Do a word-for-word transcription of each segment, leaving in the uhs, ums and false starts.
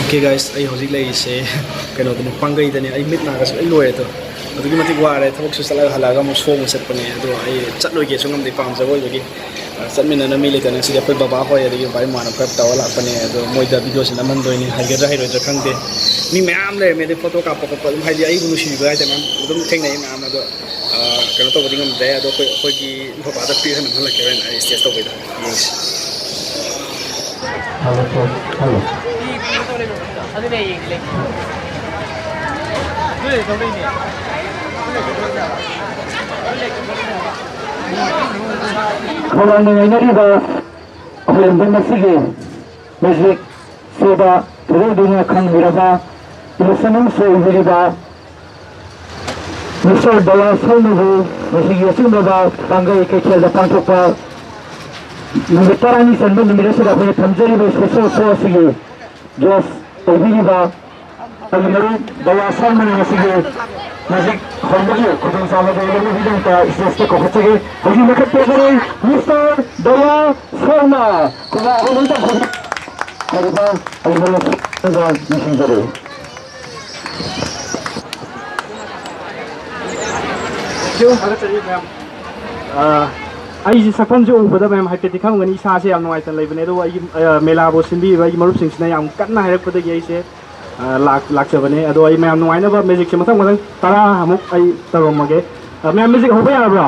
Okay guys, ꯑꯩ ꯍꯧꯖꯤꯛ ꯂꯩꯔꯤꯁꯦ ꯀꯩꯅꯣꯗꯅꯦ, ꯄꯥꯡꯒꯩꯗꯅꯦ꯫ ꯑꯩ ꯃꯤꯠ ꯅꯥꯒꯁꯨ ꯂꯣꯏ ꯂꯣꯏꯔꯦ ꯑꯗꯣ꯫ ꯑꯗꯨꯛꯀꯤ ꯃꯇꯤꯛ ꯋꯥꯔꯦ꯫ ꯊꯕꯛꯁꯨ ꯆꯠꯂꯒ ꯍꯜꯂꯛꯑꯒ ꯑꯃꯨꯛ ꯁꯣ ꯑꯃꯨꯛ ꯆꯠꯄꯅꯦ꯫ ꯑꯗꯣ ꯑꯩ ꯆꯠꯂꯣꯏꯒꯦꯁꯨ ꯉꯝꯗꯦ, ꯄꯥꯝꯖꯕ ꯑꯣꯏꯕꯒꯤ꯫ ꯑ, ꯆꯠꯃꯤꯟꯅꯅ ꯃꯤ ꯂꯩꯇꯅ ꯉꯁꯤꯗꯤ ꯑꯩꯈꯣꯏ ꯕꯕꯥ ꯍꯣꯏ ꯑꯗꯒꯤ ꯕꯕꯥ ꯏꯃꯥꯟꯅꯕ ꯈꯔ ꯇꯧꯔ ꯂꯥꯛꯄꯅꯦ꯫ ꯑꯗꯣ ꯃꯣꯏꯗ ꯚꯤꯗꯤꯑꯣꯁꯦ ꯅꯝꯍꯟꯗꯣꯏꯅꯤ꯫ ꯍꯩꯒꯗ꯭ꯔꯥ ꯍꯩꯔꯣꯏꯗ꯭ꯔꯥ ꯈꯪꯗꯦ꯫ ꯃꯤ ꯃꯌꯥꯝ ꯂꯩꯔꯝꯃꯦ꯫ ꯑꯗꯩ ꯐꯣꯇꯣ ꯀꯥꯞꯄ ꯈꯣꯠꯄ ꯑꯗꯨꯝ, ꯍꯥꯏꯗꯤ ꯑꯩꯕꯨ ꯅꯨꯡꯁꯤꯕꯤꯕ ꯍꯥꯏꯇꯥꯔꯦ, ꯃꯌꯥꯝ ꯑꯗꯨꯝ ꯊꯦꯡꯅꯩ ꯃꯌꯥꯝ꯫ ꯑꯗꯣ, ꯑ, ꯀꯩꯅꯣ ꯇꯧꯕꯗꯤ ꯉꯝꯗ꯭ꯔꯦ꯫ ꯑꯗꯣ ꯑꯩꯈꯣꯏ, ꯑꯩꯈꯣꯏꯒꯤ ꯕꯕꯥꯗ ꯄꯤꯔ ꯅꯝꯍꯜꯂꯛꯀꯦ ꯍꯣꯔꯦꯟ ꯑꯩ ꯁ꯭ꯇꯦꯖ ꯇꯧꯕꯩꯗꯣ꯫ ꯌꯦꯡꯁꯤ꯫ ꯍꯜꯂꯣ, ꯁꯥꯔ꯫ ꯍꯜꯂꯣ꯫ ꯑꯗꯨꯅꯦ ꯌꯦꯡꯁꯤ꯫ ꯈꯧꯔꯥꯡꯅ ꯉꯥꯏꯅꯔꯤꯕ ꯈꯨꯔꯦꯝꯕꯝ ꯑꯁꯤꯒꯤ ꯃ꯭ꯌꯨꯖꯤꯛ ꯁꯣꯗ ꯊꯣꯏꯗꯣꯛ ꯍꯦꯟꯗꯣꯛꯅ ꯈꯪꯍꯩꯔꯕ ꯏꯂꯨꯁꯟ ꯑꯃꯁꯨ ꯑꯣꯏꯕꯤꯔꯤꯕ ꯃꯤꯁꯇꯔ ꯕꯂꯥ ꯁꯔꯃꯕꯨ ꯉꯁꯤꯒꯤ ꯑꯆꯨꯝꯕ ꯄꯥꯡꯒꯩ ꯀꯩꯊꯦꯜꯗ ꯄꯥꯡꯊꯣꯛꯄ ꯅꯨꯃꯤꯠ ꯇꯔꯥꯅꯤ ꯆꯟꯕ ꯅꯨꯃꯤꯠ ꯑꯁꯤꯗ ꯑꯩꯈꯣꯏꯅ ꯊꯝꯖꯔꯤꯕ ꯏꯁꯄꯦꯁꯦꯜ ꯁꯣ ꯑꯁꯤꯒꯤ ꯒꯦꯁ ꯑꯣꯏꯕꯤꯔꯤꯕ ꯑꯩꯒꯤ ꯃꯔꯨꯞ ꯕꯂꯥ ꯁꯔꯃꯅ ꯉꯁꯤꯒꯤ ꯃ꯭ꯌꯨꯖꯤꯛ ꯍꯧꯕꯒꯤ ꯈꯨꯗꯣꯡꯆꯥꯕ ꯑꯗꯨ ꯂꯧꯅꯕꯒꯤꯗꯃꯛꯇ ꯏꯁꯇꯦꯖꯇ ꯀꯧꯈꯠꯆꯒꯦ꯫ ꯍꯧꯖꯤꯛ ꯃꯊꯛ ꯄꯣꯛꯀꯅꯤ ꯃꯤꯁꯇꯔ ꯕꯂꯥ ꯁꯔꯃ꯫ ꯈꯨꯟꯗꯥ ꯑꯍꯨꯝ ꯑꯃꯇ ꯈꯨꯔꯨꯝ-, ꯍꯥꯏꯔꯤꯕ ꯑꯩꯒꯤ ꯃꯔꯨꯞ ꯅꯤꯡꯁꯤꯡꯖꯔꯤ꯫ ꯊꯥꯒꯠꯆꯔꯤ ꯃꯌꯥꯝ꯫ ꯑ, ꯑꯩꯁꯦ ꯁꯛꯐꯝꯁꯦ ꯎꯕꯗ ꯃꯌꯥꯝ ꯍꯥꯏꯐꯦꯠꯇꯤ ꯈꯪꯒꯅꯤ, ꯏꯁꯥꯁꯦ ꯌꯥꯝ ꯅꯨꯡꯉꯥꯏꯇꯅ ꯂꯩꯕꯅꯦ꯫ ꯑꯗꯨꯕꯨ ꯑꯩꯒꯤ, ꯑ, ꯃꯦꯂꯥꯕꯨ ꯁꯤꯟꯕꯤꯔꯤꯕ ꯑꯩꯒꯤ ꯃꯔꯨꯞꯁꯤꯡꯁꯤꯅ ꯌꯥꯝ ꯀꯟꯅ ꯍꯥꯏꯔꯛꯄꯗꯒꯤ ꯑꯩꯁꯦ, ꯑ, ꯂꯥꯛ-, ꯂꯥꯛꯆꯕꯅꯦ꯫ ꯑꯗꯣ ꯑꯩ ꯃꯌꯥꯝ ꯅꯨꯡꯉꯥꯏꯅꯕ ꯃ꯭ꯌꯨꯖꯤꯛꯁꯦ ꯃꯊꯪ ꯃꯊꯪ ꯇꯔꯥꯃꯨꯛ ꯑꯩ ꯇꯧꯔꯝꯃꯒꯦ꯫ ꯑ, ꯃꯌꯥꯝ ꯃ꯭ꯌꯨꯖꯤꯛ ꯍꯧꯕ ꯌꯥꯔꯕ꯭ꯔꯣ?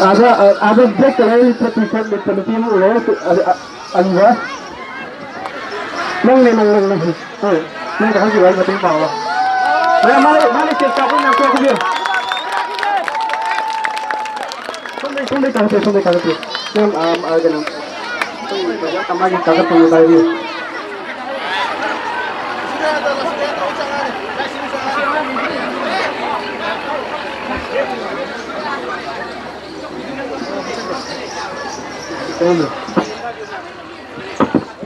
ꯑꯥꯗ, ꯑꯥꯗ black colour ꯇꯤ-shirt ꯂꯤꯠꯄ ꯅꯨꯄꯤ ꯑꯃ ꯎꯔꯦ꯫ ꯑꯗꯨ, ꯑ-, ꯑꯗꯨꯒ ꯅꯪꯅꯦ, ꯅꯪ, ꯅꯪ, ꯅꯪ꯫ ꯍꯣꯏ, ꯅꯪ ꯀꯥꯈꯠꯈꯤꯕ ꯑꯩ ꯃꯇꯦꯡ ꯄꯥꯡꯉꯣ꯫ ꯃꯌꯥꯝ, ꯃꯥꯅ, ꯃꯥꯅ stage ꯀꯥꯈꯠꯄ ꯉꯥꯛꯇ ꯀꯥꯈꯠꯄꯤꯌꯨ꯫ ꯁꯣꯝꯗꯩ, ꯁꯣꯝꯗꯩ ꯀꯥꯈꯠꯄꯤꯌꯨ, ꯁꯣꯝꯗꯩ ꯀꯥꯈꯠꯄꯤꯌꯨ꯫ ꯃꯌꯥꯝ, ꯑ, ꯑ, ꯀꯩꯅꯣ, ꯃꯥꯒꯤ ꯀꯥꯈꯠꯄ ꯉꯥꯛꯇ ꯄꯥꯏꯕꯤꯌꯨ꯫ ꯀꯔꯝꯕ?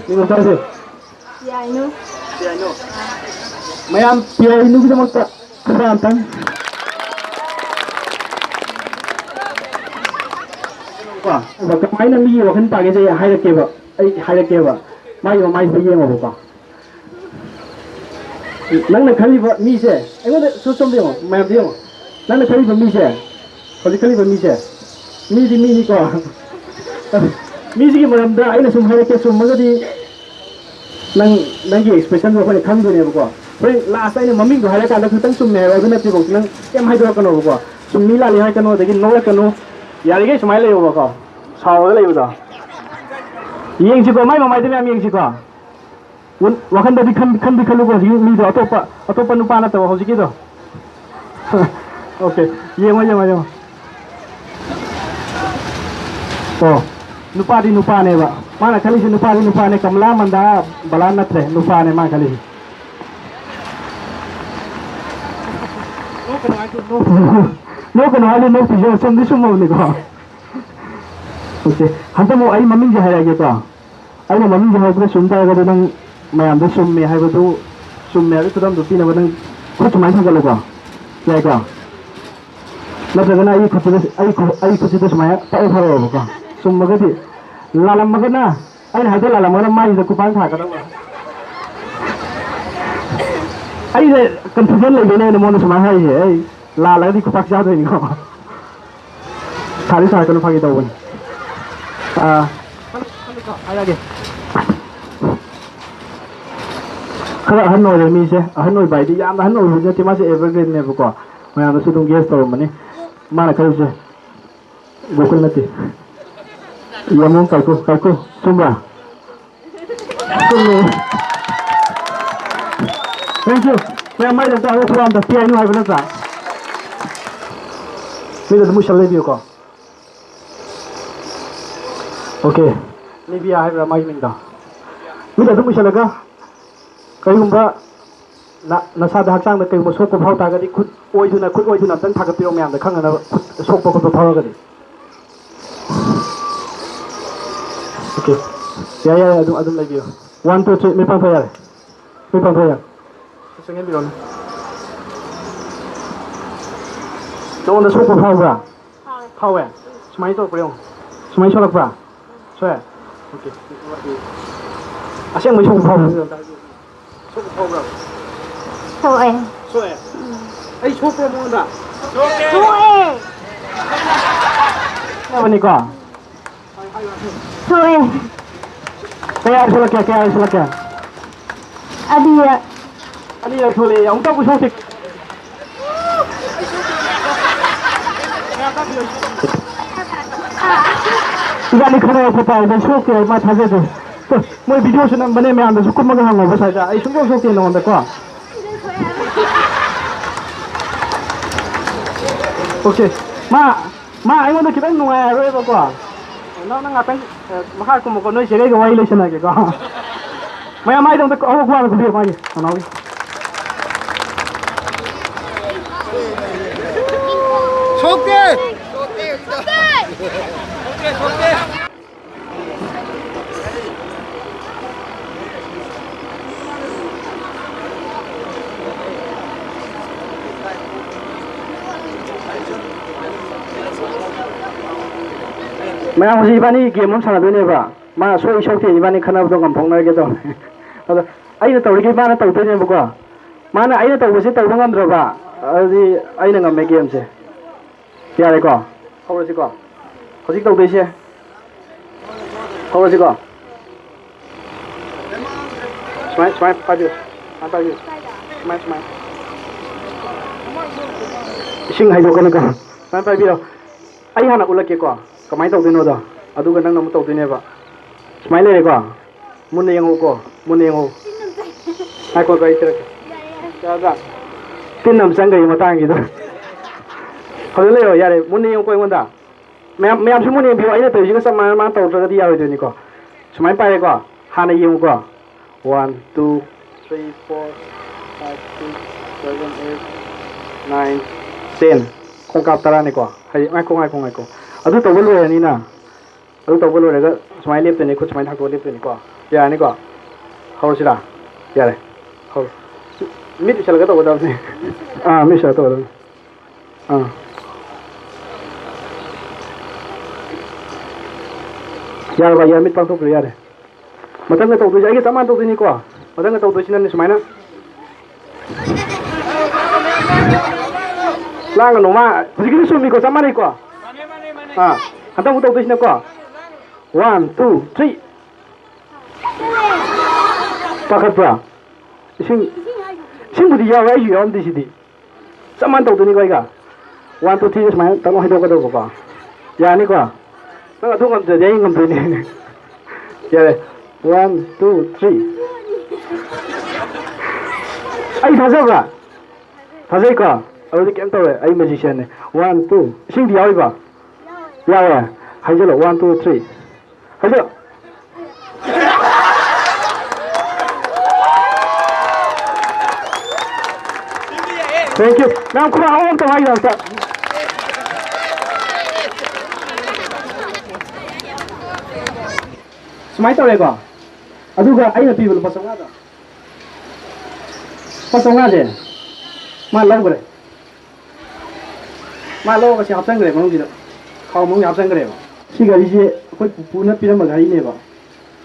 ꯌꯦꯡꯉꯨ ꯇꯥꯁꯦ꯫ ꯄꯤꯌꯥꯏꯅꯨ꯫ ꯄꯤꯌꯥꯏꯅꯨ꯫ ꯃꯌꯥꯝ ꯄꯤꯌꯥꯏꯅꯨꯒꯤꯗꯃꯛꯇ ꯈꯨꯕꯥꯛ ꯑꯝꯇꯪ꯫ ꯀꯣ, ꯑꯗꯣ ꯀꯃꯥꯏꯅ ꯃꯤꯒꯤ ꯋꯥꯈꯜ ꯄꯥꯒꯦꯁꯦ ꯑꯩ ꯍꯥꯏꯔꯛꯀꯦꯕ꯫ ꯑꯩ ꯍꯥꯏꯔꯛꯀꯦꯕ꯫ ꯃꯥꯒꯤ ꯃꯃꯥꯏꯁꯤꯗ ꯌꯦꯡꯉꯣꯕꯀꯣ꯫ ꯅꯪꯅ ꯈꯜꯂꯤꯕ ꯃꯤꯁꯦ, ꯑꯩꯉꯣꯟꯗ ꯁꯨꯝ ꯁꯣꯝꯗ ꯌꯦꯡꯉꯣ, ꯃꯌꯥꯝꯗ ꯌꯦꯡꯉꯣ꯫ ꯅꯪꯅ ꯈꯜꯂꯤꯕ ꯃꯤꯁꯦ, ꯍꯧꯖꯤꯛ ꯈꯜꯂꯤꯕ ꯃꯤꯁꯦ, ꯃꯤꯗꯤ ꯃꯤꯅꯤꯀꯣ꯫ ꯃꯤꯁꯤꯒꯤ ꯃꯔꯝꯗ ꯑꯩꯅ ꯁꯨꯝ ꯍꯥꯏꯔꯛꯀꯦ, ꯆꯨꯝꯃꯒꯗꯤ ꯅꯪ, ꯅꯪꯒꯤ ꯑꯦꯛꯁꯄ꯭ꯔꯦꯁꯟꯗꯣ ꯑꯩꯈꯣꯏꯅ ꯈꯪꯗꯣꯏꯅꯦꯕꯀꯣ꯫ ꯍꯣꯔꯦꯟ ꯂꯥꯁꯇ ꯑꯩꯅ ꯃꯃꯤꯡꯗꯣ ꯍꯥꯏꯔꯀꯥꯟꯗ ꯈꯤꯇꯪ ꯆꯨꯝꯃꯦ ꯍꯥꯏꯔꯣ, ꯑꯗꯨ ꯅꯠꯇꯦꯕ, ꯅꯪ ꯀꯩꯝ ꯍꯥꯏꯗꯣꯔꯛꯀꯅꯣꯕꯀꯣ꯫ ꯁꯨꯝ ꯃꯤ ꯂꯥꯜꯂꯤ ꯍꯥꯏꯔꯛꯀꯅꯨ, ꯑꯗꯒꯤ ꯅꯣꯛꯂꯛꯀꯅꯨ꯫ ꯌꯥꯔꯤꯈꯩ ꯁꯨꯃꯥꯏꯅ ꯂꯩꯌꯣꯕꯀꯣ, ꯁꯥꯎꯔꯒ ꯂꯩꯕꯗꯣ꯫ ꯌꯦꯡꯁꯤꯀꯣ, ꯃꯥꯏ ꯃꯃꯥꯏꯗ ꯃꯌꯥꯝ ꯌꯦꯡꯁꯤꯀꯣ꯫ ꯋꯥ-, ꯋꯥꯈꯟꯗꯗꯤ ꯈꯟ-, ꯈꯟꯗꯤ ꯈꯜꯂꯨꯀꯣ, ꯍꯧꯖꯤꯛꯀꯤ ꯃꯤꯗꯣ ꯑꯇꯣꯞꯄ, ꯑꯇꯣꯞꯄ ꯅꯨꯄꯥ ꯅꯠꯇꯕ ꯍꯧꯖꯤꯛꯀꯤꯗꯣ꯫ ꯑꯣꯀꯦ, ꯌꯦꯡꯉꯣ, ꯌꯦꯡꯉꯣ, ꯌꯦꯡꯉꯣ꯫ ꯑꯣ, ꯅꯨꯄꯥꯗꯤ ꯅꯨꯄꯥꯅꯦꯕ꯫ ꯃꯥꯅ ꯈꯜꯂꯤꯁꯦ ꯅꯨꯄꯥꯗꯤ ꯅꯨꯄꯥꯅꯦ, ꯀꯃꯂꯥ ꯃꯟꯗꯥ ꯕꯂꯥ ꯅꯠꯇ꯭ꯔꯦ, ꯅꯨꯄꯥꯅꯦ ꯃꯥꯅ ꯈꯜꯂꯤꯁꯦ꯫ ꯅꯣꯛꯀꯅꯨ ꯍꯥꯏꯗꯨ ꯅꯣꯛꯇ꯭ꯔꯤꯁꯦ ꯑꯆꯨꯝꯗꯤ ꯆꯨꯝꯃꯕꯅꯤꯀꯣ꯫ ꯑꯣꯀꯦ, ꯍꯟꯗꯛ ꯑꯃꯨꯛ ꯑꯩ ꯃꯃꯤꯡꯁꯦ ꯍꯥꯏꯔꯛꯑꯒꯦꯀꯣ꯫ ꯑꯩꯅ ꯃꯃꯤꯡꯁꯦ ꯍꯥꯏꯔꯛꯄꯗ ꯆꯨꯝ ꯇꯥꯔꯒꯗꯤ ꯅꯪ ꯃꯌꯥꯝꯗ ꯆꯨꯝꯃꯦ ꯍꯥꯏꯕꯗꯨ, ꯆꯨꯝꯃꯦ ꯍꯥꯏꯕꯒꯤ ꯈꯨꯗꯝꯗꯨ ꯄꯤꯅꯕ ꯅꯪ ꯈꯨꯠ ꯁꯨꯃꯥꯏꯅ ꯊꯥꯡꯒꯠꯂꯨꯀꯣ꯫ ꯌꯥꯏꯀꯣ? ꯅꯠꯇ꯭ꯔꯒꯅ ꯑꯩꯒꯤ ꯈꯨꯠꯁꯤꯗ, ꯑꯩ ꯈꯨ-, ꯑꯩ ꯈꯨꯠꯁꯤꯗ ꯁꯨꯃꯥꯏꯅ ꯇꯛꯑ ꯊꯥꯔꯛꯑꯣꯕꯀꯣ꯫ ꯆꯨꯝꯃꯒꯗꯤ, ꯂꯥꯜꯂꯝꯃꯒꯅ, ꯑꯩꯅ ꯍꯥꯏꯗꯣ ꯂꯥꯜꯂꯝꯃꯒꯅ ꯃꯥꯏꯁꯤꯗ ꯈꯨꯄꯥꯛ ꯊꯥꯔꯛꯀꯗꯧꯕ꯫ ꯑꯩꯁꯦ ꯀꯟꯐ꯭ꯌꯨꯖꯟ ꯂꯩꯕꯩꯅꯦ ꯑꯩꯅ ꯃꯉꯣꯟꯗ ꯁꯨꯃꯥꯏꯅ ꯍꯥꯏꯔꯤꯁꯦ꯫ ꯑꯩ ꯂꯥꯜꯂꯒꯗꯤ ꯈꯨꯄꯥꯛ ꯆꯥꯗꯣꯏꯅꯤꯀꯣ꯫ ꯁꯥꯗꯤ ꯁꯥꯔꯛꯀꯅꯨ, ꯐꯥꯒꯤ ꯇꯧꯕꯅꯤ꯫ ꯑꯥ, ꯍꯥꯏꯔꯛꯑꯒꯦ꯫ ꯈꯔ ꯑꯍꯟ ꯑꯣꯏꯔꯦ ꯃꯤꯁꯦ꯫ ꯑꯍꯟ ꯑꯣꯏꯕ ꯍꯥꯏꯗꯤ ꯌꯥꯝꯅ ꯑꯍꯟ ꯑꯣꯏꯕꯗꯤ ꯅꯠꯇꯦ, ꯃꯥꯁꯦ ꯑꯦꯚꯔꯒ꯭ꯔꯤꯟꯅꯦꯕꯀꯣ꯫ ꯃꯌꯥꯝꯅꯁꯨ ꯑꯗꯨꯝ ꯒꯦꯁ ꯇꯧꯔꯝꯃꯅꯤ꯫ ꯃꯥꯅ ꯈꯜꯂꯤꯁꯦ ꯒꯣꯀꯨꯜ ꯅꯠꯇꯦ꯫ ꯌꯦꯡꯉꯣ, ꯀꯥꯏꯀꯨ, ꯀꯥꯏꯀꯨ, ꯆꯨꯝꯕ꯭ꯔꯥ? ꯆꯨꯝꯃꯦ꯫ Thank you꯫ ꯃꯌꯥꯝ ꯃꯥꯏꯗ ꯑꯝꯇ ꯍꯔꯥꯎ ꯈꯨꯕꯥꯝ ꯑꯝꯇ ꯄꯤꯌꯥꯏꯅꯨ ꯍꯥꯏꯕ ꯅꯠꯇ꯭ꯔꯥ? ꯃꯤꯗ ꯑꯗꯨꯝ ꯎꯏꯁꯜ ꯂꯩꯕꯤꯌꯨꯀꯣ꯫ ꯑꯣꯀꯦ꯫ ꯂꯤꯕꯤꯌꯥ ꯍꯥꯏꯕ꯭ꯔꯥ ꯃꯥꯒꯤ ꯃꯤꯡꯗꯣ? ꯃꯤꯗ ꯑꯗꯨꯝ ꯎꯏꯁꯜꯂꯒ ꯀꯔꯤꯒꯨꯝꯕ ꯅ-, ꯅꯁꯥꯗ, ꯍꯛꯆꯥꯡꯗ ꯀꯔꯤꯒꯨꯝꯕ ꯁꯣꯛꯄ ꯐꯥꯎ ꯇꯥꯔꯒꯗꯤ, ꯈꯨꯠ ꯑꯣꯏꯗꯨꯅ, ꯈꯨꯠ ꯑꯣꯏꯗꯨꯅ ꯑꯝꯇꯪ ꯊꯥꯒꯠꯄꯤꯔꯣ ꯃꯌꯥꯝꯗ ꯈꯪꯅꯅꯕ, ꯈꯨꯠ ꯁꯣꯛꯄ ꯈꯣꯠꯄ ꯐꯥꯎꯔꯒꯗꯤ꯫ ꯑꯣꯀꯦ꯫ ꯌꯥꯏ, ꯌꯥꯏ, ꯑꯗꯨꯝ, ꯑꯗꯨꯝ ꯂꯩꯕꯤꯌꯣ꯫ One, two, three, ꯃꯤ ꯄꯥꯡꯊꯣꯛ ꯌꯥꯔꯦ꯫ ꯃꯤ ꯄꯥꯡꯊꯣꯛ ꯌꯥꯔꯦ꯫ ꯆꯪꯍꯟꯕꯤꯔꯣꯅꯦ꯫ ꯅꯉꯣꯟꯗ ꯁꯣꯛꯄ ꯐꯥꯎꯕ꯭ꯔꯥ? ꯐꯥꯎꯋꯦ꯫ ꯁꯨꯃꯥꯏꯅ ꯇꯧꯔꯛꯄ꯭ꯔꯥ ꯌꯦꯡꯉꯣ꯫ ꯁꯨꯃꯥꯏꯅ ꯁꯣꯛꯂꯛꯄ꯭ꯔꯥ? ꯁꯣꯛꯑꯦ? ꯑꯣꯀꯦ꯫ ꯑꯁꯦꯡꯕꯩ ꯁꯣꯛꯄ ꯐꯥꯎꯕ꯭ꯔꯥ? ꯁꯣꯛꯄ ꯐꯥꯎꯕ꯭ꯔꯥ? ꯁꯣꯛꯑꯦ꯫ ꯁꯣꯛꯑꯦ? ꯑꯩ ꯁꯣꯛꯄ꯭ꯔꯣ ꯃꯉꯣꯟꯗ? ꯁꯣꯛꯑꯦ꯫ ꯁꯣꯛꯑꯕꯅꯤꯀꯣ? ꯁꯣꯛꯑꯦ꯫ ꯀꯌꯥ ꯁꯣꯛꯂꯛꯀꯦ? ꯀꯌꯥ ꯁꯣꯛꯂꯛꯀꯦ? ꯑꯅꯤꯔꯛ꯫ ꯑꯅꯤꯔꯛ ꯁꯣꯛꯂꯛꯑꯦ꯫ ꯑꯃꯨꯛꯇꯕꯨ ꯁꯣꯛꯁꯤ꯫ ꯏꯕꯥꯅꯤ ꯈꯟꯅꯔꯛꯄ ꯇꯥꯏꯗ ꯁꯣꯛꯇꯦ ꯍꯥꯏ ꯃꯥ ꯊꯥꯖꯗꯦ꯫ ꯃꯣꯏ ꯚꯤꯗꯤꯑꯣꯁꯨ ꯅꯝꯕꯅꯦ, ꯃꯌꯥꯝꯗꯁꯨ ꯀꯨꯝꯃꯒ ꯍꯪꯉꯣꯕ ꯁ꯭ꯋꯥꯏꯗ꯫ ꯑꯩ ꯁꯨꯡꯁꯣꯛ ꯁꯣꯛꯇꯦ ꯅꯉꯣꯟꯗꯀꯣ꯫ ꯑꯣꯀꯦ꯫ ꯃꯥ, ꯃꯥ ꯑꯩꯉꯣꯟꯗ ꯈꯤꯇꯪ ꯅꯨꯡꯉꯥꯏꯔꯔꯣꯏꯕꯀꯣ꯫ ꯅꯪ, ꯅꯪ ꯉꯥꯛꯇꯪ, ꯑ, ꯃꯈꯥ ꯀꯨꯝꯃꯨꯀꯣ, ꯅꯣꯏ ꯆꯦꯒꯩꯒ ꯋꯥꯔꯤ ꯂꯣꯏꯁꯟꯅꯒꯦꯀꯣ꯫ ꯃꯌꯥꯝ ꯃꯥꯏꯗꯣ ꯑꯝꯇ ꯀꯧ-, ꯈꯨꯕꯥꯛ ꯑꯝꯇ ꯈꯨꯕꯤꯌꯨ ꯃꯥꯒꯤ, ꯅꯅꯥꯎꯒꯤ꯫ ꯁꯣꯛꯇꯦ! ꯃꯌꯥꯝ, ꯍꯧꯖꯤꯛ ꯏꯕꯥꯅꯤ ꯒꯦꯝ ꯑꯃ ꯁꯥꯟꯅꯗꯣꯏꯅꯦꯕ꯫ ꯃꯥ ꯁꯣꯏ ꯁꯣꯛꯇꯦ, ꯏꯕꯥꯅꯤ ꯈꯟꯅꯕꯗꯣ ꯉꯝꯊꯣꯛꯅꯔꯒꯦ ꯇꯧꯅꯤ꯫ ꯑꯗꯣ ꯑꯩꯅ ꯇꯧꯔꯤꯈꯩ ꯃꯥꯅ ꯇꯧꯗꯣꯏꯅꯦꯕꯀꯣ꯫ ꯃꯥꯅ ꯑꯩꯅ ꯇꯧꯕꯁꯦ ꯇꯧꯕ ꯉꯝꯗ꯭ꯔꯕ, ꯑꯗꯨꯗꯤ ꯑꯩꯅ ꯉꯝꯃꯦ ꯒꯦꯝꯁꯦ꯫ ꯌꯥꯔꯦꯀꯣ? ꯍꯧꯔꯁꯤꯀꯣ? ꯍꯧꯖꯤꯛ ꯇꯧꯗꯣꯏꯁꯦ꯫ ꯍꯧꯔꯁꯤꯀꯣ? ꯁꯨꯃꯥꯏ, ꯁꯨꯃꯥꯏ ꯄꯥꯏꯕꯤꯌꯨ꯫ ꯁꯨꯃꯥꯏ ꯄꯥꯏꯕꯤꯌꯨ꯫ ꯁꯨꯃꯥꯏ, ꯁꯨꯃꯥꯏ꯫ ꯏꯁꯤꯡ ꯍꯩꯗꯣꯛꯀꯅꯨꯀꯣ꯫ ꯁꯨꯃꯥꯏ ꯄꯥꯏꯕꯤꯌꯣ꯫ ꯑꯩ ꯍꯥꯟꯅ ꯎꯠꯂꯛꯀꯦꯀꯣ, ꯀꯃꯥꯏꯅ ꯇꯧꯗꯣꯏꯅꯣꯗꯣ꯫ ꯑꯗꯨꯒ ꯅꯪꯅ ꯑꯃꯨꯛ ꯇꯧꯗꯣꯏꯅꯦꯕ꯫ ꯁꯨꯃꯥꯏꯅ ꯂꯩꯔꯦꯀꯣ꯫ ꯃꯨꯟꯅ ꯌꯦꯡꯉꯧꯀꯣ, ꯃꯨꯟꯅ ꯌꯦꯡꯉꯧ꯫ ꯉꯥꯏꯈꯣ, ꯑꯩ ꯊꯤꯔꯛꯀꯦ꯫ ꯌꯥꯗ꯭ꯔꯥ? ꯇꯤꯟ ꯑꯃ ꯆꯪꯈ꯭ꯔꯦ ꯃꯇꯥꯡꯒꯤꯗꯣ꯫ ꯐꯖꯅ ꯂꯩꯔꯣ, ꯌꯥꯔꯦ꯫ ꯃꯨꯟꯅ ꯌꯦꯡꯉꯨꯀꯣ ꯑꯩꯉꯣꯟꯗ꯫ ꯃꯌꯥꯝ, ꯃꯌꯥꯝꯁꯨ ꯃꯨꯟꯅ ꯌꯦꯡꯕꯤꯌꯨ꯫ ꯑꯩꯅ ꯇꯧꯔꯤꯁꯤꯒ ꯆꯞ ꯃꯥꯟꯅ ꯃꯥꯅ ꯇꯧꯗ꯭ꯔꯒꯗꯤ ꯌꯥꯔꯣꯏꯗꯣꯏꯅꯤꯀꯣ꯫ ꯁꯨꯃꯥꯏꯅ ꯄꯥꯏꯔꯦꯀꯣ꯫ ꯍꯥꯟꯅ ꯌꯦꯡꯉꯨꯀꯣ꯫ One, two, three, four, five, six, seven, eight, nine, ten꯫ ꯈꯣꯡꯀꯥꯞ ꯇꯔꯥꯅꯤꯀꯣ꯫ ꯍꯥꯏꯗꯤ, ꯉꯥꯏꯈꯣ, ꯉꯥꯏꯈꯣ, ꯉꯥꯏꯈꯣ꯫ ꯑꯗꯨ ꯇꯧꯕ ꯂꯣꯏꯔꯅꯤꯅ꯫ ꯑꯗꯨ ꯇꯧꯕ ꯂꯣꯏꯔꯒ ꯁꯨꯃꯥꯏꯅ ꯂꯦꯞꯇꯣꯏꯅꯤ, ꯈꯨꯠ ꯁꯨꯃꯥꯏꯅ ꯊꯥꯡꯗꯣꯛꯑ ꯂꯦꯞꯇꯣꯏꯅꯤꯀꯣ꯫ ꯌꯥꯔꯅꯤꯀꯣ? ꯍꯧꯔꯁꯤꯔꯥ? ꯌꯥꯔꯦ꯫ ꯍꯧꯔꯣ꯫ ꯃꯤꯠ ꯎꯏꯁꯜꯂꯒ ꯇꯧꯒꯗꯕꯅꯤ꯫ ꯑꯥ, ꯃꯤꯠ ꯎꯏꯁꯜꯂꯒ ꯇꯧꯒꯗꯕꯅꯤ꯫ ꯑꯥ꯫ ꯌꯥꯔꯕ? ꯌꯥꯔ, ꯃꯤꯠ ꯄꯥꯡꯊꯣꯛꯄꯤꯔꯣ, ꯌꯥꯔꯦ꯫ ꯃꯊꯪꯒ ꯇꯧꯗꯣꯏꯁꯦ ꯑꯩꯒ ꯆꯞ ꯃꯥꯟꯅ ꯇꯧꯗꯣꯏꯅꯤꯀꯣ꯫ ꯃꯊꯪꯒ ꯇꯧꯗꯣꯏꯁꯤꯅꯅꯦ ꯁꯨꯃꯥꯏꯅ꯫ ꯂꯥꯡꯒꯅꯨ, ꯃꯥ ꯍꯧꯖꯤꯛꯀꯤꯗꯤ ꯆꯨꯝꯃꯤꯀꯣ, ꯆꯞ ꯃꯥꯟꯅꯩꯀꯣ꯫ ꯑꯥ, ꯍꯟꯗꯛ ꯑꯃꯨꯛ ꯇꯧꯗꯣꯏꯁꯤꯅꯀꯣ꯫ One, two, three꯫ ꯄꯥꯈꯠꯄ꯭ꯔꯥ? ꯏꯁꯤꯡ, ꯏꯁꯤꯡꯕꯨꯗꯤ ꯌꯥꯎꯋꯦ, ꯑꯩꯁꯨ ꯌꯥꯎꯔꯝꯗꯦ ꯁꯤꯗꯤ꯫ ꯆꯞ ꯃꯥꯟꯅ ꯇꯧꯗꯣꯏꯅꯤꯀꯣ ꯑꯩꯒ꯫ One, two, three ꯁꯨꯃꯥꯏꯅ ꯇꯛ ꯂꯥꯎ ꯍꯩꯗꯣꯛꯀꯗꯧꯕꯀꯣ꯫ ꯌꯥꯅꯤꯀꯣ? ꯅꯪ ꯑꯗꯨ ꯉꯝꯗ꯭ꯔꯗꯤ ꯑꯩ ꯉꯝꯗꯣꯏꯅꯦ꯫ ꯌꯥꯔꯦ꯫ One, two, three꯫ ꯑꯩ ꯊꯥꯖꯕ꯭ꯔꯥ? ꯊꯥꯖꯩꯀꯣ? ꯑꯗꯨꯗꯤ ꯀꯩꯝ ꯇꯧꯔꯣꯏ꯫ ꯑꯩ magicianꯅꯦ꯫ One, two꯫ ꯏꯁꯤꯡꯗꯤ ꯌꯥꯎꯔꯤꯕꯣ? ꯌꯥꯎꯋꯦ꯫ ꯍꯩꯖꯜꯂꯣ꯫ One, two, three꯫ ꯍꯩꯖꯜꯂꯣ꯫ Thank you꯫ ꯃꯌꯥꯝ ꯈꯨꯔꯥꯎ ꯑꯝꯇ ꯍꯥꯏꯌꯨ ꯑꯝꯇ꯫ ꯁꯨꯃꯥꯏꯅ ꯇꯧꯔꯦꯀꯣ꯫ ꯑꯗꯨꯒ ꯑꯩꯅ ꯄꯤꯕ ꯂꯨꯄꯥ ꯆꯥꯝꯃꯉꯥꯗꯣ, ꯂꯨꯄꯥ ꯆꯥꯝꯃꯉꯥꯁꯦ ꯃꯥ ꯂꯧꯈ꯭ꯔꯦ꯫ ꯃꯥ ꯂꯧꯔꯒ ꯁꯤ ꯍꯥꯞꯆꯟꯈ꯭ꯔꯦ ꯃꯅꯨꯡꯁꯤꯗ, ꯈꯥꯎ ꯃꯅꯨꯡꯗ ꯍꯥꯞꯆꯟꯈ꯭ꯔꯦꯕ꯫ ꯁꯤ ꯒꯥꯔꯤꯁꯦ ꯑꯩꯈꯣꯏ ꯄꯨꯄꯨꯅ ꯄꯤꯔꯝꯕ ꯒꯥꯔꯤꯅꯦꯕ꯫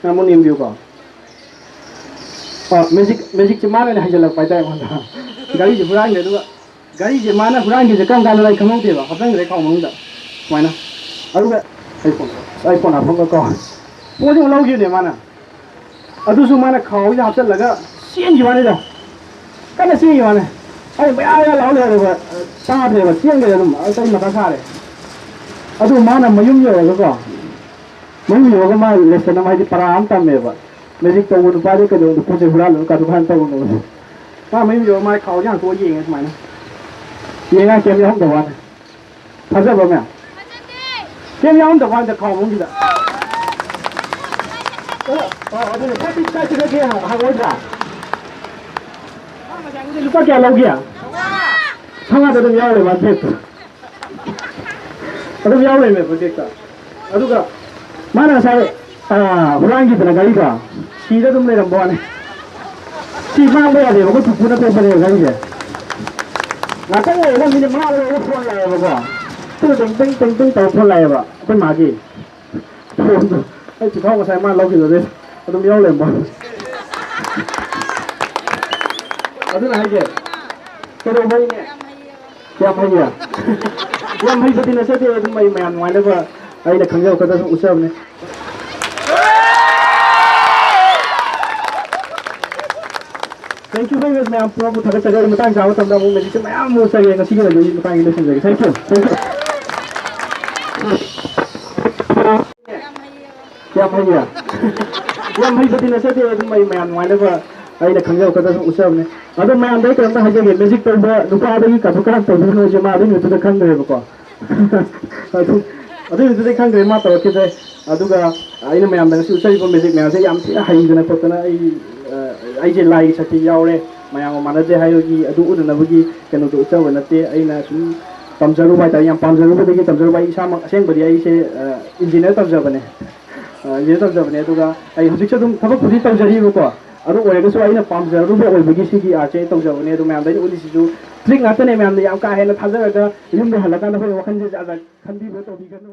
ꯅꯪ ꯑꯃꯨꯛ ꯌꯦꯡꯕꯤꯌꯨꯀꯣ꯫ ꯑ, magic, magicꯁꯦ ꯃꯥꯅ ꯑꯣꯏꯅ ꯍꯩꯖꯤꯜꯂꯛꯄ ꯍꯥꯏꯇꯥꯔꯦ ꯑꯩꯉꯣꯟꯗ꯫ ꯒꯥꯔꯤꯁꯦ ꯍꯨꯔꯥꯟꯈ꯭ꯔꯦ, ꯑꯗꯨꯒ ꯒꯥꯔꯤꯁꯦ ꯃꯥꯅ ꯍꯨꯔꯥꯟꯈꯤꯕꯁꯦ ꯀꯔꯝ ꯀꯥꯟꯗꯅꯣ ꯑꯩ ꯈꯪꯍꯧꯗꯦꯕ, ꯍꯥꯞꯆꯟꯈ꯭ꯔꯦ ꯈꯥꯎ ꯃꯅꯨꯡꯗ ꯁꯨꯃꯥꯏꯅ꯫ ꯑꯗꯨꯒ ꯑꯩ ꯐꯣꯟ, ꯑꯩ ꯐꯣꯟ ꯍꯥꯞꯐꯝꯒ ꯀꯥꯎꯔꯦ꯫ ꯐꯣꯟꯁꯦ ꯑꯃꯨꯛ ꯂꯧꯈꯤꯕꯅꯦ ꯃꯥꯅ꯫ ꯑꯗꯨꯁꯨ ꯃꯥꯅ ꯈꯥꯎꯁꯤꯗ ꯍꯥꯞꯆꯜꯂꯒ ꯆꯦꯟꯈꯤꯕ ꯋꯥꯅꯤꯗ꯫ ꯀꯟꯅ ꯆꯦꯟꯈꯤꯕ ꯋꯥꯅꯤ꯫ ꯑꯩ ꯃꯌꯥ ꯃꯌꯥ ꯂꯥꯎ ꯂꯩꯔꯦꯕ, ꯇꯥꯗ꯭ꯔꯦꯕ, ꯆꯦꯟꯈ꯭ꯔꯦ ꯑꯗꯨꯝ꯫ ꯑꯁ, ꯑꯩ ꯃꯊꯥ ꯁꯥꯔꯦ꯫ ꯑꯗꯨ ꯃꯥꯅ ꯃꯌꯨꯝ ꯌꯧꯔꯒꯀꯣ, ꯃꯌꯨꯝ ꯌꯧꯔꯒ ꯃꯥ lesson ꯑꯃ, ꯍꯥꯏꯗꯤ ꯄꯔꯥ ꯑꯃ ꯇꯝꯃꯦꯕ꯫ Magic ꯇꯧꯕ ꯅꯨꯄꯥꯗꯤ ꯀꯩꯗꯧꯅꯨ, ꯄꯣꯠꯁꯦ ꯍꯨꯔꯥꯜꯂꯨꯅꯨ, ꯀꯥꯇꯨ ꯀꯥꯔꯟ ꯇꯧꯒꯅꯨ꯫ ꯃꯥ ꯃꯌꯨꯝ ꯌꯧꯔꯒ ꯃꯥꯒꯤ ꯈꯥꯎꯁꯦ ꯍꯥꯡꯇꯣꯛꯑ ꯌꯦꯡꯉꯦ ꯁꯨꯃꯥꯏꯅ꯫ ꯌꯦꯡꯉ ꯀꯩꯝ ꯌꯥꯎꯔꯝꯗꯕ ꯋꯥꯅꯤ꯫ ꯊꯥꯖꯕ꯭ꯔꯥ ꯃꯌꯥꯝ? ꯀꯩꯝ ꯌꯥꯎꯔꯝꯗꯕ ꯋꯥꯅꯤꯗ ꯈꯥꯎ ꯃꯅꯨꯡꯁꯤꯗ꯫ ꯑꯣ, ꯑꯣ, ꯑꯗꯨꯅꯦ, ꯄꯣꯠꯇꯤ ꯀꯥꯏ ꯆꯠꯈ꯭ꯔꯒꯦ ꯍꯪ-, ꯍꯪꯉꯣꯏꯗ꯭ꯔꯥ? ꯃꯥ ꯉꯁꯥꯏꯒꯤꯗꯤ ꯂꯨꯄꯥ ꯀꯌꯥ ꯂꯧꯒꯦ? ꯆꯥꯝꯃꯉꯥꯗ ꯑꯗꯨꯝ ꯌꯥꯎꯔꯦ ꯃꯥ ꯕꯦꯛꯇ꯫ ꯑꯗꯨꯝ ꯌꯥꯎ ꯂꯩꯔꯝꯃꯦꯕ ꯕꯦꯛꯇ꯫ ꯑꯗꯨꯒ ꯃꯥꯅ ꯉꯁꯥꯏ, ꯑꯥ, ꯍꯨꯔꯥꯟꯈꯤꯗꯅ ꯒꯥꯔꯤꯗꯣ ꯁꯤꯗ ꯑꯗꯨꯝ ꯂꯩꯔꯝꯕ ꯋꯥꯅꯤ꯫ ꯁꯤ ꯃꯥꯡꯕ ꯌꯥꯗꯦꯕ, ꯑꯩꯈꯣꯏ ꯄꯨꯄꯨꯅ ꯄꯤꯔꯛꯄꯅꯦꯕ ꯒꯥꯔꯤꯁꯦ꯫ ꯉꯥꯛꯇꯪ ꯂꯩꯔꯒ, ꯃꯤꯅꯤꯠ ꯃꯉꯥ ꯂꯩꯔꯒ ꯐꯣꯟ ꯂꯥꯛꯑꯦꯕꯀꯣ꯫ ꯇꯤꯡ ꯇꯤꯡ ꯇꯤꯡ ꯇꯤꯡ ꯇꯧꯔ ꯐꯣꯟ ꯂꯥꯛꯑꯦꯕ ꯑꯩꯈꯣꯏ ꯃꯥꯒꯤ꯫ ꯐꯣꯟꯗꯣ ꯑꯩ ꯄꯤꯈꯥꯎ ꯉꯁꯥꯏ ꯃꯥ ꯂꯧꯈꯤꯕꯗꯩ ꯑꯗꯨꯝ ꯌꯥꯎ ꯂꯩꯔꯝꯕ꯫ ꯑꯗꯨꯅ ꯍꯥꯏꯁꯦ, ꯀꯩꯗꯧꯕꯩꯅꯦ? ꯌꯥꯝ ꯍꯩꯌꯦ꯫ ꯌꯥꯝ ꯍꯩꯕꯗꯤ ꯅꯠꯆꯗꯦ, ꯑꯗꯨꯝ ꯑꯩ ꯃꯌꯥꯝ ꯅꯨꯡꯉꯥꯏꯅꯕ ꯑꯩꯅ ꯈꯪꯖꯕ ꯈꯛꯇ ꯁꯨꯝ ꯎꯠꯆꯕꯅꯦ꯫ Thank you very much, ꯃꯌꯥꯝ ꯄꯨꯝꯅꯃꯛꯄꯨ ꯊꯥꯒꯠꯆꯔꯤ꯫ ꯑꯩ ꯃꯇꯥꯡ ꯆꯥꯕ ꯃꯇꯝꯗ ꯑꯃꯨꯛ magicꯁꯦ ꯃꯌꯥꯝ ꯑꯃꯨꯛ ꯆꯪꯉꯦ꯫ ꯉꯁꯤꯒꯤ ꯑꯣꯏꯅꯗꯤ ꯑꯩ ꯃꯇꯥꯡꯁꯤꯗ ꯂꯣꯏꯁꯤꯟꯖꯔꯒꯦ꯫ Thank you, thank you. ꯌꯥꯝ ꯍꯩꯌꯦ꯫ ꯌꯥꯝ ꯍꯩꯕꯗꯤ ꯅꯠꯆꯗꯦ, ꯑꯗꯨꯝ ꯑꯩ ꯃꯌꯥꯝ ꯅꯨꯡꯉꯥꯏꯅꯕ ꯑꯩꯅ ꯈꯪꯖꯕ ꯈꯛꯇ ꯁꯨꯝ ꯎꯠꯆꯕꯅꯦ꯫ ꯑꯗꯣ ꯃꯌꯥꯝꯗ ꯑꯩ ꯀꯩꯅꯣꯝꯇ ꯍꯥꯏꯖꯒꯦ, magic ꯇꯧꯕ ꯅꯨꯄꯥꯗꯒꯤ ꯀꯥꯇꯨ ꯀꯥꯔꯟ ꯇꯧꯕꯤꯒꯅꯨ ꯍꯥꯏꯁꯦ ꯃꯥ ꯑꯗꯨꯏ ꯅꯨꯃꯤꯠꯇꯨꯗ ꯈꯪꯈ꯭ꯔꯦꯕꯀꯣ꯫ ꯑꯗꯨ, ꯑꯗꯨꯏ ꯅꯨꯃꯤꯠꯇꯨꯗꯩ ꯈꯪꯈ꯭ꯔꯦ ꯃꯥ ꯇꯧꯔꯛꯈꯤꯗ꯭ꯔꯦ꯫ ꯑꯗꯨꯒ ꯑꯩꯅ ꯃꯌꯥꯝꯗ ꯉꯁꯤ ꯎꯠꯆꯔꯤꯕ magic ꯃꯌꯥꯝꯁꯦ ꯌꯥꯝ ꯊꯤꯅ ꯍꯩꯗꯅ ꯈꯣꯠꯇꯅ ꯑꯩ, ꯑ, ꯑꯩꯁꯦ ꯂꯥꯏꯒꯤ ꯁꯛꯇꯤ ꯌꯥꯎꯔꯦ, ꯃꯌꯥꯝꯒ ꯃꯥꯟꯅꯗꯦ ꯍꯥꯏꯕꯒꯤ ꯑꯗꯨ ꯎꯠꯅꯅꯕꯒꯤ ꯀꯩꯅꯣꯗꯣ ꯎꯠꯆꯕ ꯅꯠꯇꯦ꯫ ꯑꯩꯅ ꯁꯨꯝ ꯇꯝꯖꯔꯨꯕ ꯍꯥꯏꯇꯥꯔꯦ, ꯌꯥꯝ ꯄꯥꯝꯖꯔꯨꯕꯗꯒꯤ ꯇꯝꯖꯔꯨꯕ꯫ ꯑꯩ ꯏꯁꯥꯃꯛ ꯑꯁꯦꯡꯕꯗꯤ ꯑꯩꯁꯦ, ꯑ, engineer ꯇꯝꯖꯕꯅꯦ꯫ ꯑ, engineer ꯇꯝꯖꯕꯅꯦ, ꯑꯗꯨꯒ ꯑꯩ ꯍꯧꯖꯤꯛꯁꯨ ꯑꯗꯨꯝ ꯊꯕꯛꯄꯨꯗꯤ ꯇꯧꯖꯔꯤꯕꯀꯣ꯫ ꯑꯗꯨ ꯑꯣꯏꯔꯒꯁꯨ ꯑꯩꯅ ꯄꯥꯝꯖꯔꯨꯕ ꯑꯣꯏꯕꯒꯤ ꯁꯤꯒꯤ artꯁꯦ ꯑꯩ ꯇꯧꯖꯕꯅꯦ꯫ ꯑꯗꯣ ꯃꯌꯥꯝꯗ ꯑꯩꯅ ꯎꯠꯂꯤꯁꯤꯁꯨ trick ꯉꯥꯛꯇꯅꯦ꯫ ꯃꯌꯥꯝꯅ ꯌꯥꯝ ꯀꯥ ꯍꯦꯟꯅ ꯊꯥꯖꯔꯒ ꯌꯨꯝꯗ ꯍꯜꯂꯀꯥꯟꯗ ꯑꯩꯈꯣꯏ ꯋꯥꯈꯜꯁꯦ ꯖꯥꯠ ꯖꯥꯠ ꯈꯟꯕꯤꯕ ꯇꯧꯕꯤꯒꯅꯨ꯫